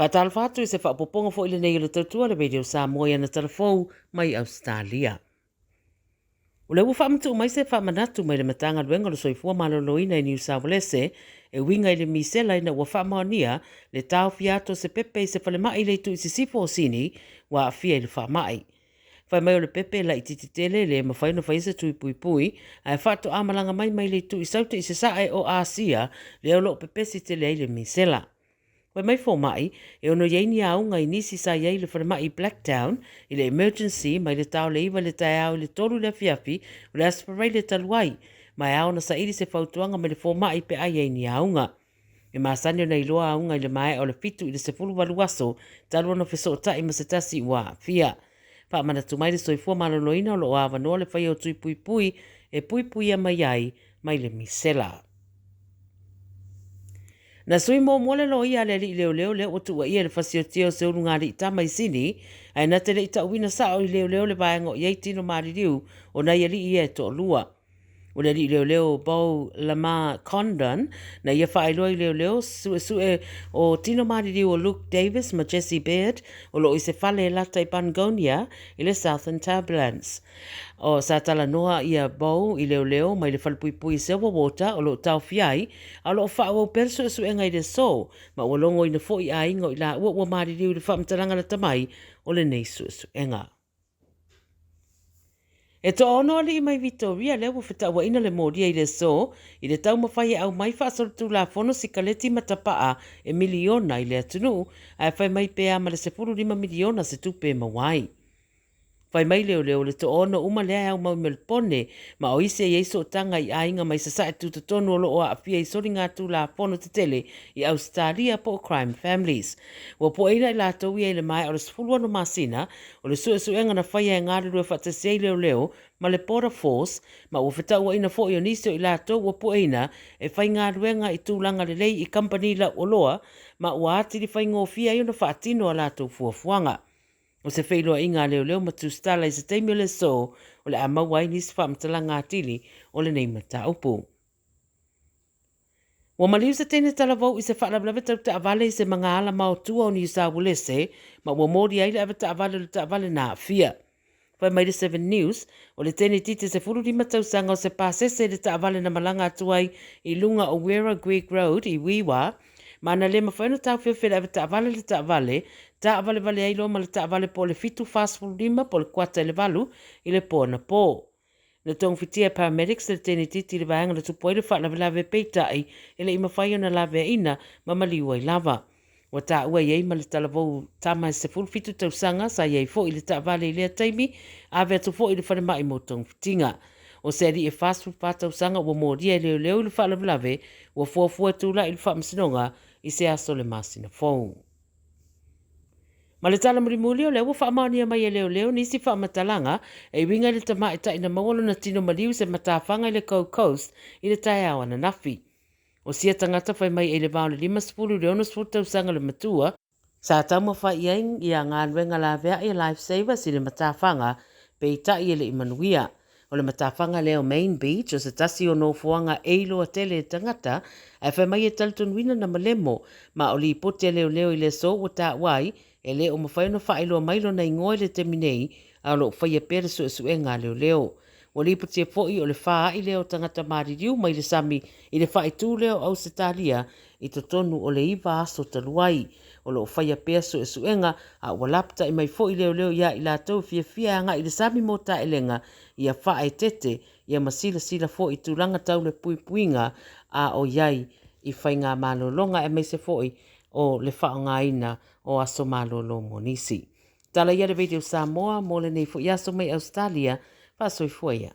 Faatalofa atu i se faaopoopoga foi lenei o le tautua a le Radio Samoa i ana talafou mai Ausetalia. O lea ua faamatuu mai se faamanatu mai le Matagaluega o le Soifua Maloloina i Niu Saualese e uiga i le misela ina ua faamaonia le taofia atu o se pepe i se falemai i le itu i sisifo o Sini ua aafia i le faamai. Fai mai o le pepe e laitiiti tele e le mafai ona faia se tui puipui, ae faatoa malaga mai mai le itu i Saute i Sasae o Asia lea o lo o pepesi tele ai le misela. Fai mai fomai, e ono i ai ni auga i nisi sa i ai i le falemai i Blacktown i le emergency mai le ta o le 9 i le taeao i le 3 i le afiafi o le Aso Faraile talu ai, ma e ao ona saili se fautuaga mai le fomai pe a i ai ni auga. E masani ona iloa auga i le maea o le 7 i le 18 aso talu ona fesootai ma se tasi ua aafia. Faamanatu mai le Soifua Maloloina o lo o avanoa le faia o tui puipui e puipuia mai ai mai le misela. Na sui muamua le loia a le alii leoleo lea ua tuuaia i le fasiotia o se ulugalii tama i Sini, ae na te le i tauina sao i leoleo le vaega o i ai tino maliliu o nai alii ia e toalua. O le alii leoleo Beau Lamar Condon na ia faailoa i leoleo suesue o tino maliliu o Luke Davis ma Jesse Baird o lo o i se fale e lata i Bungonia i le Southern Tablelands. O sa talanoa ia Beau i leoleo mai le falepuipui i Silverwater o lo o taofia ai, a o lo o faaauau pea le suesuega i le aso, ma ua logoina foi aiga o i laua ua maliliu i le faamatalaga lata mai o lenei suesuega. E toaono alii mai Vitoria lea ua fetauaina le molia i le aso i le taumafai e aumai faasolitulafono sikaleti ma tapaa e miliona i le atunuu, ae fai mai pe a ma le 15 miliona se tupe e maua ai. Fai mai leoleo o le toaono uma lea e aumau i Melipone, ma o isi e i ai sootaga i aiga mai Sasae tutotonu o lo o aafia i soligatulafono tetele i Ausetalia po o crime families. Ua pueina i latou ia i le maea o le 16 masina o le suesuega na faia e galulue faatasi ai leoleo ma le Border Force, ma ua fetauaina foi o nisi o i latou ua pueina e faigaluega i tulaga lelei i kamupani lauoloa ma ua atili faigofie ai ona faatino a latou fuafuaga. O se feiloaiga a leoleo ma tusitala i se taimi o le aso o le a maua ai nisi faamatalaga atili o lenei mataupu. Ua maliu se teine talavou i se faalavelave tau taavale i se magaala maotua o Niu Saualese ma ua moli ai le avetaavale o le taavale na aafia. Fai mai le Seven News, o le teine itiiti 15 tausaga o se pasese i le taavale na malaga atu ai i luga o Wera Greig Road i Wee Waa, ma na le mafai ona taofiofi e le avetaavale le taavale, taavalevale ai loa ma le taavale po o le 7:45 po o le kuata i le 8 i le po anapo. Na togafitia e paramedics le teine itiiti i le vaega na tupu ai le faalavelave peitai e le i mafai ona laveaina ma maliu ai lava. Ua taua i ai ma le talavou tama e 17 tausaga sa i ai foi i le taavale i lea taimi, ave atu foi i le falemai mo togafitiga. O se alii e 44 tausaga ua molia e leoleo i le faalavelave ua fuafua e tulai i le faamasinoga i se aso o le masina fou. Ma le tala mulimuli, o lea ua faamaonia mai e leoleo nisi faamatalaga e uiga i le tamaitai na maua lona tino maliu i se matafaga i le Gold Coast i le taeao ananafi. O sia tagata fai mai e i le va o le 50 i le 60 tausaga le matua, sa taumafai i ai ia galuega laveai a Lifesavers i le matafaga, peitai e le i manuia. O le matafaga lea o Main Beach o se tasi o nofoaga e iloa tele e tagata, ae fai mai e talitonuina na malemo, ma o lipoti a leoleo i le aso ua taua ai, e le o mafai ona faailoa mai lona igoa i le taimi nei, a o lo o faia pea le suesuega a leoleo. Ua lipotia foi o le fāai lea o tagata maliliu mai le sami i le faaitu lea o Ausetalia i totonu o le 9 aso talu ai. O lo o faia pea suesuega, a ua lapatai mai foi leoleo iā i latou e fiafia e agai i le sami mo taelega, ia faaeteete, ia ma silasila foi i tulaga tau le puipuiga a o i ai i faigamalologa aemaise foi o le faaaogaina o aso malolo mo nisi. Tala ia le Radio Samoa mo lenei foi aso mai Ausetalia, faasoifua ia.